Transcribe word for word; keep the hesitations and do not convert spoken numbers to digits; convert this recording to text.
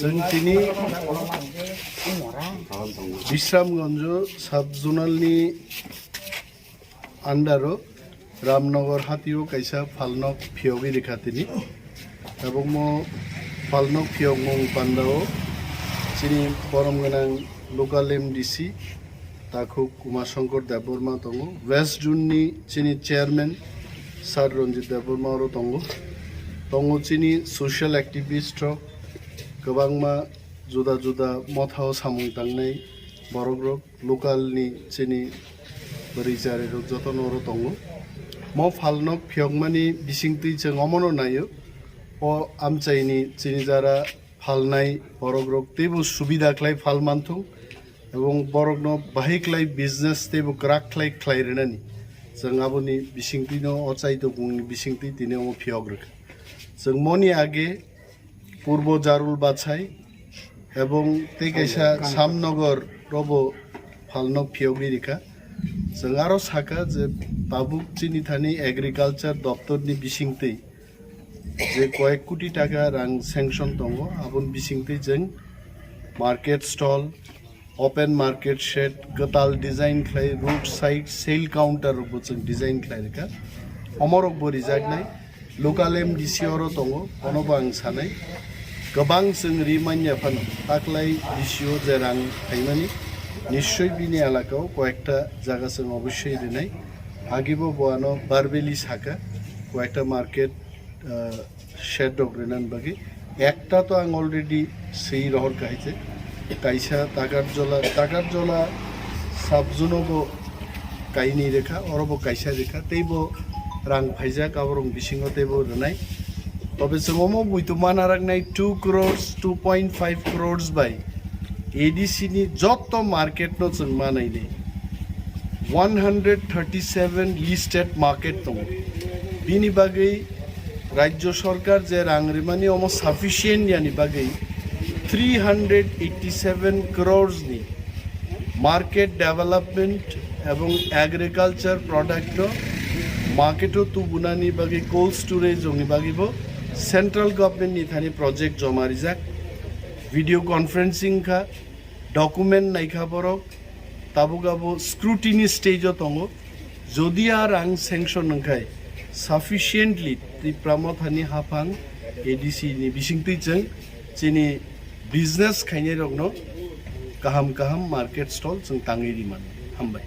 Chwng tini Bisramganj sub-zonal ni under o Ramnagar hatio kaisa phalnok phiyogwi rikha tini. Tabukmo phalnok phiyokmung pandao chini borom gwnang local M D C Takhuk Uma Shankar Debbarma tongo, West Zone ni chini chairman Sir Ranjit Debbarma oro tongo. Tongo chini social activist rok, kwbangma juda juda mothao samung tangnai borok rok, local ni chini bwrwi chari rok jotono oro tongo. Mo phalnok phiyokmani bisingtwi chwng omono naio, o amchaini chini jara phalnai borok rok teibo subida khlai phal manthung, ebong borokno bahai khlai business teibo kwrak khlai khlai rwnani. Chwng aboni bisingtwino o chaitokmungni bisingtwi tini omo phiyok rwkha. Chwng moni age Purbo Jarul Bachai ebong tei kaisa Samnagar robo phalnok phiyogwi rikha. Chwng aro sakha je tabuk chini thani agriculture doptorni bisingtwi je koyek koti taka rang sanction tongo, aboni bisingtwi chwng market stall, open market shed, kwtal design khlai, road side sale counter rokbo chwng design khlai rwkha. Omorokbo rijaknai, local M D C oro tongo, bonobo ang sanai. Kwbang chwng ri manya phano, taklai D C o je rang phaimani, nischoi bini elakao koyekta jaga chwng obossoi rinai. Agibo bo ano verbally sakha, koyekta market ah, shed rok rinani bagwi. Ekta to ang already swi rohor kahaise. Kaisa Takarjola, Takarjola sub-zone o bo kainwi rikha, oro bo kaisa rikha, teibo rang phaijak, aborok bisingo teibo rwnai. Tobe chwng omo buitu mana raknai two crores, two point five crores bai A D C ni jotto market no chwng manainai. One hundred thirty seven listed market tongo. Bini bagwi Rajya Sarkar je rang rimani omo sufficient yani bagwi three hundred eighty seven crores ni market development ebong agriculture product no market o tubunani bagwi cold storage rokni bagwi bo central government ni thani project joma rijak, video conferencing kha, document naikha borok, tabuk abo scrutiny stage o tongo. Jodi a rang sanction wngkhai sufficiently Tipra Mothani haphang A D C ni bisingtwi chwng chini business khainai rokno kaham kaham market stall chwng tangwi rimano. Hambai.